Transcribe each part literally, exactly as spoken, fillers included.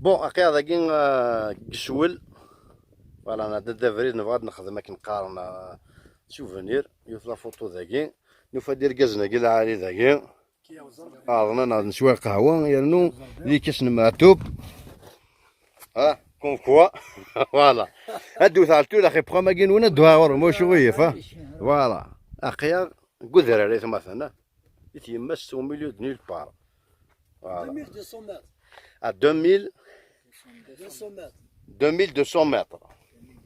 Bon, aqi-aɣ dagi, euh, deg Sswel. Voilà, nɛedda-d abrid, nebɣa ad nexdem akken qqaren, euh, souvenir. Yiwet la photo dagi. Nufa-d irgazen-agi lɛali dagi. Ɛerḍen ad neswa lqahwa, yernu d ikas n Meɛtub. Ah, comme quoi. Voilà. Ad d-wteɣ ltul axi, programme-agi-nwen ad d-uɣeɣ ɣur-m, ur cɣuyef, ah. Voilà. Aqi-aɣ deg udrar ay atmaten, ah. I tyemma-s au milieu de nulle part. Voilà. Deux mille deux cents mètres. À deux mille. Deux cents mètres. Deux mille deux cents mètres.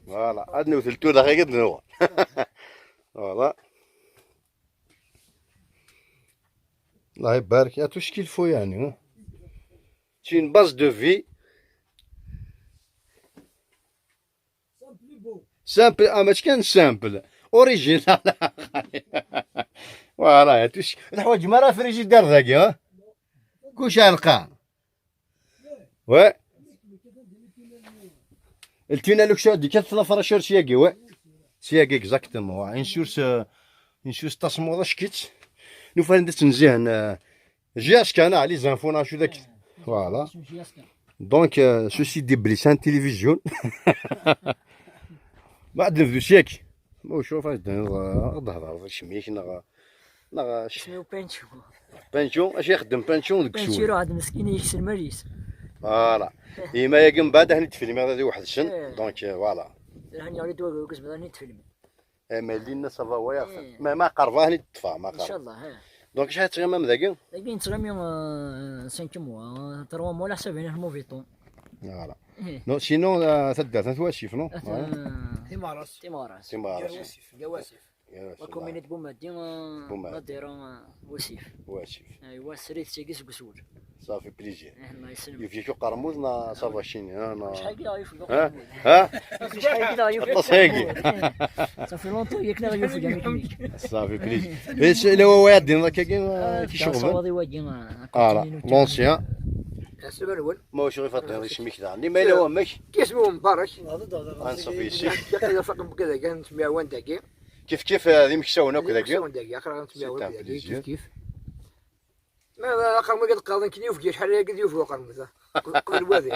Voilà. Ad newtel tura ɣer ad nuɣal. Voilà. Allah ibarak. Il y a tout ce qu'il faut, يعني, hein. C'est une base de vie. Simple, ah, mačči kan simple. Original. Voilà, il y a tout ce, ur teḥwaǧem ara frigidaire dagi, hein. Kullec ɛelqan. Ouais. Le tunnel, le chat, du quatre, la fraîcheur, c'est, ouais. C'est exactement, ouais. Une source, euh, une source tasmuḍ ackit. Nufa-d ad tt-nzihen, euh, J S K, neɣ les infos, neɣ acu d akken. Voilà. Donc, euh, ceci dit, bli, c'est un télévision. Ma ad nebdu syak. Ma ur cuf, ad d-, ad d-hedreḍ acemmek, neɣ, neɣ acu. Isem-iw Pancho. Pancho, acu ixeddem Pancho deg Sswel? Pancho iruḥ-d meskin yeks lmal-is. Voilà. Yemma-yagi mbeɛd ad ten-id-teflimiḍ ad iweḥd-sen. Eh. Donc, euh, voilà. Rahan yeɣli-d waggu, waggu zemreɣ ad ten-id-teflimiḍ. Eh, ma yelli-nni ça va, wa yaɣ-, eh, ma, ma qerbeɣ ad ten-id-ṭṭfeɣ, ma qerbeɣ. Inchallah, eh. Donc, acḥal tettɣimam dagi? Dagi nettɣimi, euh, cinq mois, euh, trois mois, la ḥsab-ina le mauvais temps. Voilà. Eh. Non, sinon, euh, taddart, at Wasif, non? At, ouais, euh, Timaras. Timaras. Timaras. Gar Wasif. Gar Wasif. Gar Wasif, la commune de Boumadi, euh, Boumadi. La daïra, euh, Wasif. Wasif. Aywa, srid tagi seg usul. Ça fait plaisir. Eh, Allah yesselmek. Yefka-k uqermud neɣ ça va cini, ha, neɣ? Acḥal i k-d-yefka uqermud? Ha? Acḥal i k-d-yefka uqermud? Aṭas-agi. Ça fait longtemps i k-d-yefka uqermud. Ça fait plaisir. Bes ila wa iɛeddin akkagi, ah, ticeɣben. Sawaḍi-wagi, ah, voilà, continue, l'ancien. Asma nwen. Ma wacu ɣef ad d-isem-ik daɣen? Ma yella wamek? Isem-iw Mbarek. Anṣuf yes-k. Yaqin afaq mkad dagi, nettemyawan dagi. Kif kif, ah, d imeksawen akk dagi. Imeksawen dagi, aql-aɣ nettemyawan dagi, kif kif. Ma, ma, aqermud ad qqaren akken yufeg, acḥal aya i yufeg uqermud-a. Qbel wadi.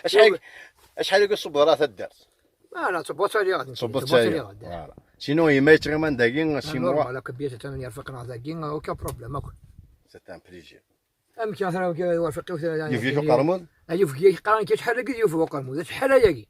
Acḥal, acḥal i tṣubbeḍ ara taddart? Ah, la, tṣubbeḍ ttali ɣad. Tṣubbeḍ ttali ɣad. Voilà. Sinon, yemma yettɣiman dagi, ah, six mois. Normal, akka biyat atan yerfaqen ɣer dagi, aucun problème akk. C'est un plaisir. Amek ara iwafeq yiwet? Yufeg-ak uqermud? Ah, yufeg-ak, qqaren-ak acḥal aya i yufeg uqermud, acḥal ayagi.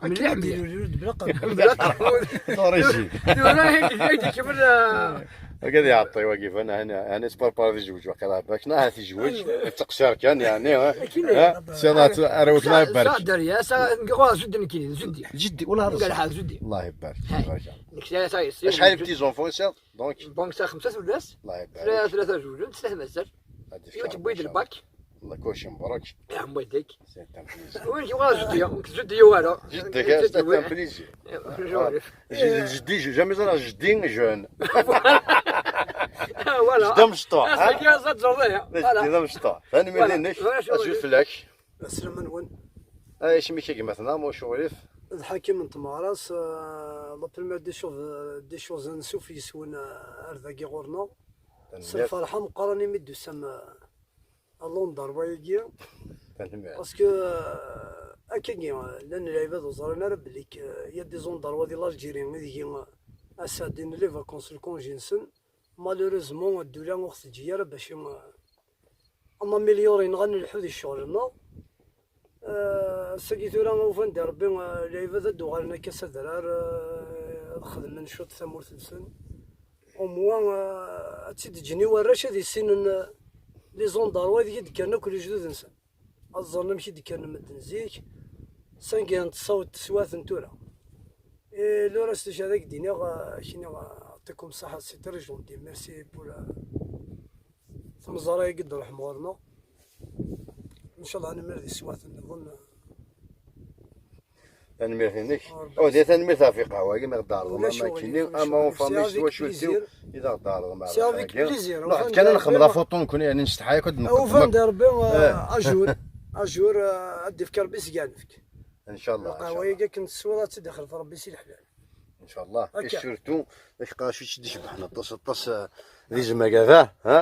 Mliḥ, mliḥ. Bla qermud. Bla qermud. D'origine. Tura ay d-, ay d-ikemmel, ah. Akka ad iɛeṭṭi wagi, fan, hani, hani sparpar di zewǧ, waqila, bak, na, ha, tizweǧ, teqsir kan, yani, ha? Akken. Ha? Sira, ara wetma sa, ibarek. Sa, Derya, sa, ngi ɣur zuddi nekkini, zuddi. Zuddi, wala ngi ɣur zuddi. Allah ibarak. Hay. Barak Allah. Nek sa, sa, sa, acḥal n petits enfants, sa? Donc. Donc, sa, xemsa tullas. Allah ibarak. Tlata, tlata zewǧen, tlata mazal. Ad d-ifk Rebbi, inchallah. Yiwet tewwi-d lbak. Allah, kullec mebruk. Ya, mbadak. C'est un plaisir. Win yuɣal zeddi, zeddi yuɣal. Zeddi, c'est un plaisir. Voilà. Zeddi, zeddi, jamais ẓriɣ zeddi jeune. Voilà. Zeddi amecṭuḥ, ha? Zeddi amecṭuḥ. Tanemmirt-inek. Voilà. Azul fell-ak. Aslama-nwen. Ay, isem-ik a gma-tneɣ, ma ur cɣilif? D Ḥakim n Tmeɣras, euh, la première des choses, euh, des choses, ansuf yes-wen, euh, ar dagi ɣur-neɣ. Tanemmirt. S lferḥ ameqqran imi d-tusam, euh, à Londres, wayagi. Tanemmirt. Parce que, euh, akkagi, euh, llan lɛibad ur ẓrin ara belli k-, euh, y a des endroits di l'Algérie, ideg, euh, ass-a ddin les vacances, le congé-nsen. Malheureusement, ddula ur ɣ-teǧǧi ara bac, euh, ad naméliori neɣ ad nelḥu di ccɣel-nneɣ. Euh, ass-agi tura, ufan-d Rebbi, euh, lɛibad ad d-uɣalen akka s adrar, euh, ad xedmen cwiṭ tamurt-nsen. Au moins, euh, ad tt-id-ǧǧen i warrac ad issinen, euh, les endroits ideg i d-kkren akk lejdud-nsen. Ad ẓren amek i d-kkren medden zik, sanga n tṣawt teswaten tura. Et le reste, ad ak-d-iniɣ, euh, kini, euh, يعطيكم الصحة, c'est très gentil. Merci pour, euh, tmeẓra-agi d-ruḥem ɣur-neɣ. Ncallah, ad nemlal di teswiɛt nniḍen. Tanemmirt-inek. Ur bas. Oh, di tanemmirt ɣef lqahwa-agi mi ɣ-d-tɛerḍem, ulac ama aɣilif, kini, ulac ama aɣilif. En famille, s twacult-iw, i d aɣ-d-tɛerḍem. C'est avec plaisir. Neɣ kan ad nexdem la photo nekkni, yani, nsetḥa yakk ad nqeddem. Ufan-d Rebbi, eh, ajur, ajur, eh, ad d-ifk Rebbi seg-a nefk. Ncallah, ncallah. Lqahwa-agi akken teswiḍ ad tt-id-ixlef Rebbi si leḥlal. Inchallah. Et surtout, d akeqqac i d-icebḥen aṭas, aṭas, eh, d izem agad-a, ha?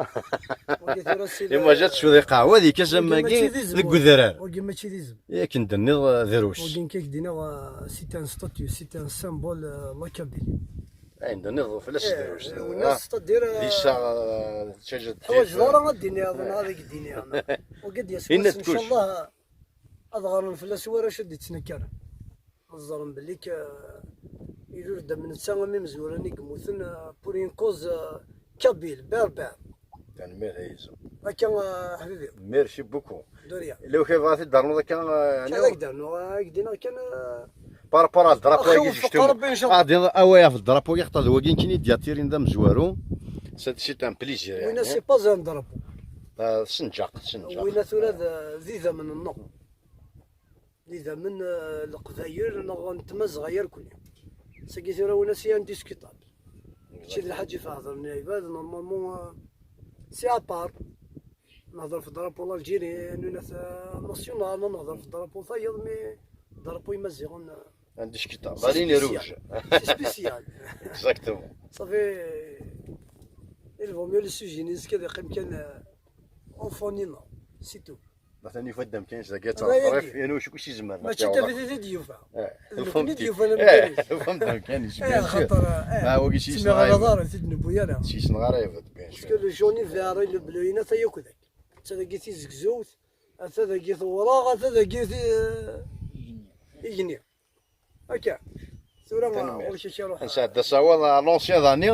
Wagi tura si Imagine tcud iqehwa di kazam-agi deg udrar. Wagi mačči d izem. Yak n-d-tenniḍ, eh, drus. Wagi nekk ak-d-iniɣ, eh, c'est un statut, c'est un symbole, eh, la Kabylie. Ayen d-tenniḍ fell-as drus, eh, c'est-à-dire, eh, di sa, eh, d taǧaddit, teḥwaǧeḍ ara ad d-tiniḍ neɣ ad ak-d-iniɣ. Wagi d-yas, inchallah, ad ɣren fell-as warrac ad d-ittnekkaren. Ẓren belli k-, ilul-d am netta am imezwura-nni yemmuten, eh, pour une cause, eh, kabyle, berbère. Tanemmirt a yizem. Akka, eh, ḥbibi. Merci beaucoup. De rien. Illa ukan bɣa t-id-ternuḍ akka, eh, yeɛni. Ad ak-d-rnuɣ, eh, ad ak-d-iniɣ kan, eh, par rapport à le drapeau-agi. Axewwef Rebbi, inchallah. Ah, d-, ah, ouais, ɣef le drapeau-agi, xaṭer d wagi nekkini i d-yattirin d amezwaru. C'est, c'est un plaisir, yeɛni. Winna c'est pas un drapeau. Ah, senǧaq, senǧaq. Winna tura d, d idammen-nneɣ. D idammen, eh, n Leqbayel neɣ n Tmazɣa yerkuli. Sagi tura winna c'est indiscutable. Mačči d lḥaǧa i ɣef hedren lɛibad, normalement, eh, c'est à part. Nehder ɣef drapeau l'Algérie, nuna-t, eh, national, nehder ɣef drapeau tayeḍ, mais drapeau imaziɣen, eh, indiscutable. La ligne rouge. C'est spécial. Exactement. Ça fait, il vaut mieux le sujet-nni, ad yeqqim kan, eh, au fond-nneɣ, c'est tout. Atan yufa-d amkan-is dagi, ad teɛref, yerna ur yecki s izmer. Mačči d tafat i t-id-yufa. Eh, d nekkni i d-yufan amkan-is. Eh, yufa-d amkan-is, bien sûr. Xaṭer, eh, ah, wagi s yisneɣ ara yebḍa. Ur t-id-newwi ara. S yisneɣ ara yebḍa, bien sûr. Parce que le jaune vert et le bleu-ina ta yakk dagi. Ata dagi tizegzewt, ata dagi tewraɣ, ata dagi ti-, igenni. Akka. Tura ma ɣur-k akka ruḥ. Nesɛedda asawaḍ à l'ancien dani.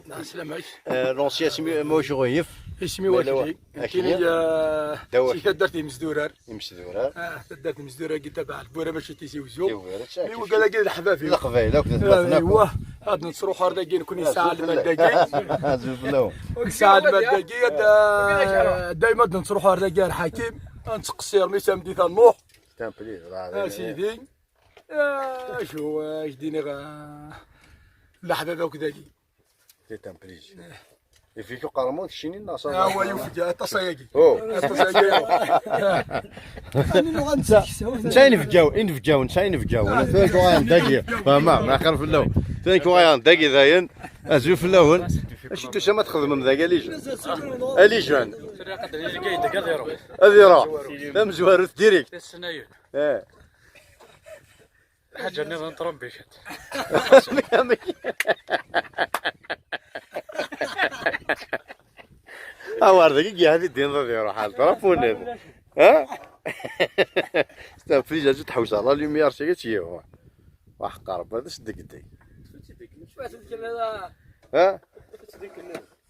Ɛeslama-k. Eh, l'ancien isem-iw Mawac Ɣuyef. Isem-iw Akli. Akli. Nekkini, eh, si taddart Imezdurar. Imezdurar. Ah, taddart Imezdurar-agi tabaɛ Lbura mačči Tizi Wezzu. Tizi Wezzu. Mi wigad-agi d leḥbab-iw. Leqbayel akk d atmaten akk. Ad nettruḥu ar dagi nekkni nesɛa lmal dagi. Azul fell-awen. Nesɛa lmal dagi, ad, eh, dayma ad nettruḥu ar dagi ar Ḥakim. Ad nettqeṣṣir mi tameddit ad nruḥ. Tampli, a sidi. Ah, acu, ah, ak-d-iniɣ, ah, leḥbab akk dagi. Di Tampli. Yif-ik uqermud keččini neɣ s aḍar? Ah, wa yufeg aṭas ayagi. Oh. Aṭas ayagi. Netta inebgaw, inebgaw, netta inebgaw. Tura kuɣayen dagi. Fahma, ma xir fell-awen. Tura kuɣayen dagi dayen. Azul fell-awen. Acu tusam ad txedmem dagi, a les jeunes? A les jeunes. Ad iruḥ. Tamezwarut direct. Eh. Lḥaǧa nniḍen trembicat. Awar dagi i d-yeɛdi ddin ad iruḥ ar drapeau-nni. Ha? Sta frijaǧ tḥewwes la lumière, c'est que tu vois. Waḥ qerb, ad as-d-degdeg. Ha?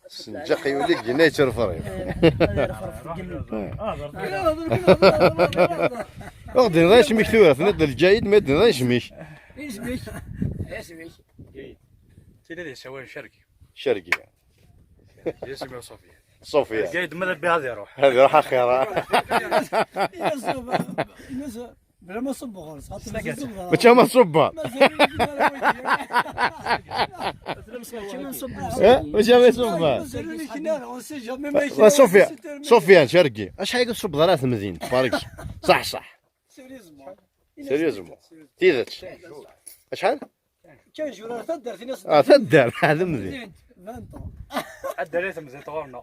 Senǧaq yuli deg yenna yettrefrif. Ur d-tenniḍ isem-ik tura, tenniḍ-d Lǧayed, ma d-tenniḍ isem-ik. Isem-ik? Isem-ik? Tin ad yessawalen Cergi. Cergi. Isem-iw Ṣufyan. Ṣufyan. Lǧayed ma d abbi ad iruḥ. Ad iruḥ axir, ha? Bla ma ṣubbeɣ ɣer-s, xaṭer mazal ṣubbeɣ. Mačči ama ṣubbeɣ. Eh, mačči ama ṣubbeɣ. Wa Ṣufyan, Ṣufyan, Cergi. Acḥal i tṣubbeḍ ara temdint, Faris? Ṣaḥ, ṣaḥ. Sérieusement. Tidet. Acḥal? Kan jur ar taddart-ines. Ah, taddart, ad mdin. Ad d-rray temzit ɣur-neɣ.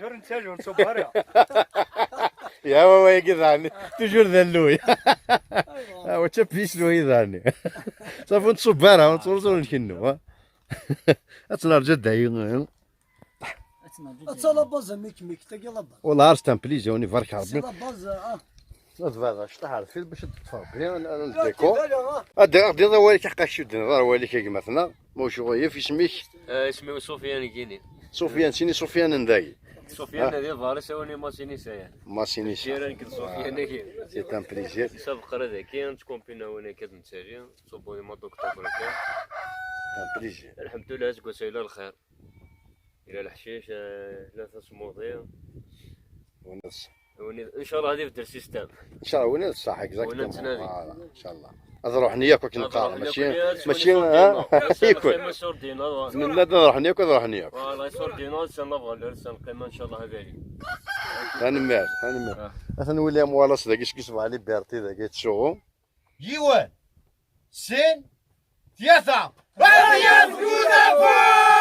Ur nettaǧu, ur nṣubb ara. Ya, wa, wa, yagi daɛni. Toujours d alluy. Ah, wa, d tapist wa, yagi daɛni. Safi, ur nṣubb ara, ur nṣubb, ur nkennu, ha? Ad tt-nerǧu ad d-ayi. Atta la base, a mik, mik, tagi la base. Wallah, ar c'est un plaisir, uni barek Rebbi. C'est la base, ah. Ad bɛed acṭaḥ ar deffir bac ad d-ṭṭfeɣ bien, ad, ad ndeko. Ad d-, ad d-iḍ awal-ik, aqac, ad d-iḍ awal-ik, a gma-tneɣ. Ma ur cuɣ yif isem-ik? Eh, isem-iw Sufyan Gini. Sufyan, sini Sufyan n dagi. Sufyan, ah, di Faris, awni Masini Sayan. Masini Sayan. Kira nekk d Sufyan-agi. C'est un plaisir. Sabeq ara daki, nettkumpina win akka d nettali, ṣubbu di moto oktober akka. C'est un plaisir. Alḥemdulillah, aseggas-a yella lxir. Yella leḥcic, eh, yella tasmuḍi. Win d-, inchallah ad ibeddel système. Inchallah, win d ṣṣeḥ, exactement. Voilà, inchallah. Ad ruḥen yakk akken qqaren, mačči, mačči, ha? Yakk. Nenna-d ad ruḥen yakk, ad ruḥen yakk. Voilà, iṣurdin-a, ad sen-nabɣer, ad sen-qqim, inchallah, ad yali. Tanemmirt, tanemmirt. Ah. Atan wili amwalas dagi, seg isebɛa Liberté dagi, yettsuɣu. Yiwen! sin, tlata. Ad yaf Gudafu!